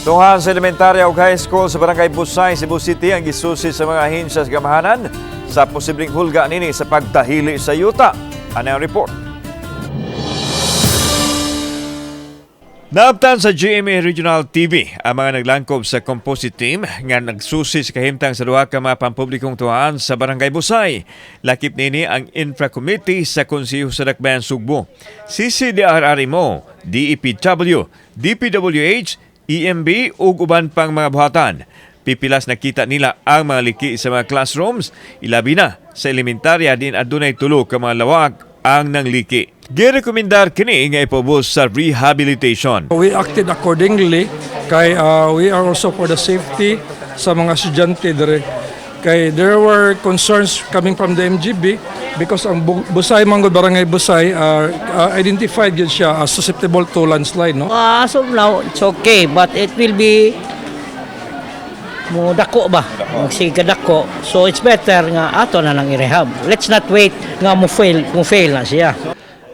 Tungahan sa elementarya ug high school sa Barangay Busay, Cebu City ang gisusi sa mga ahensya sa gamahanan sa posibleng hulga nini sa pagdahili sa yuta. Ano ang report? Naabtan sa GMA Regional TV ang mga naglangkob sa composite team nga nagsusi sa kahimtang sa duha ka mga pampublikong tungahan sa Barangay Busay. Lakip nini ang Infra Committee sa Konseho sa Dakbayan Sugbo, CCDRRMO, DEPW, DPWH, EMB ug uban pang mga buhatan. Pipilas nakita nila ang mga liki sa mga classrooms, ilabi na sa elementarya din adunay tulo ka mga lawak ang nangliki. Girekomendar kini nga ipaubos sa rehabilitation. We acted accordingly kay we are also for the safety sa mga estudyante dire. Kay there were concerns coming from the MGB because ang Busay manggod, Barangay Busay, identified gyud siya as susceptible to landslide, no? As of now, it's okay, but it will be mo dako ba? Magsiga dako. So it's better nga ato na lang i-rehab. Let's not wait nga mo fail na siya.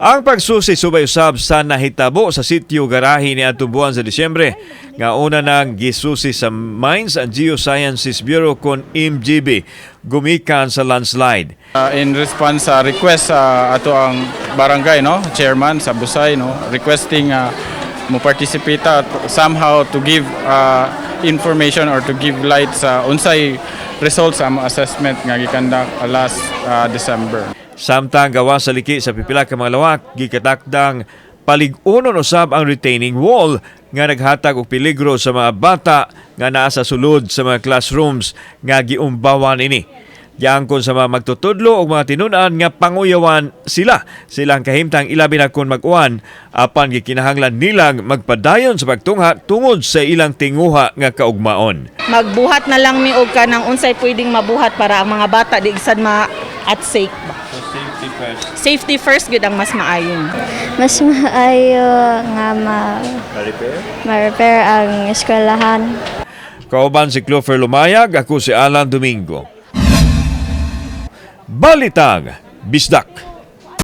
Ang pagsusi subay usab sa nahitabo sa sitio Garahi ni atong buwan sa Disyembre nga una nang gisusi sa Mines and Geosciences Bureau kon MGB gumikan sa landslide. In response sa request sa ato ang barangay, no, chairman sa Busay, no, requesting mo participate at somehow to give information or to give light sa unsay results sa among assessment nga gikandak last December. Samtang gawa sa liki sa pipila ka mga lawak, gikatakdang palig-unon usab ang retaining wall nga naghatag og peligro sa mga bata nga naa sa sulod sa mga classrooms nga giumbawan ini. Giangkon sa mga magtutudlo og mga tinun-an nga panguyawan sila silang kahimtang, ilabi na kon mag-uwan, apan gikinahanglan nilang magpadayon sa pagtungha tungod sa ilang tinguha nga kaugmaon. Magbuhat na lang mi og kanang unsay pwedeng mabuhat para ang mga bata di sad ma at sake ba. Safety first. Safety first gyud ang mas maayo. Mas maayo nga ma-repair ang eskwelahan. Kauban si Clover Lumayag, ako si Alan Domingo. Balitang Bisdak.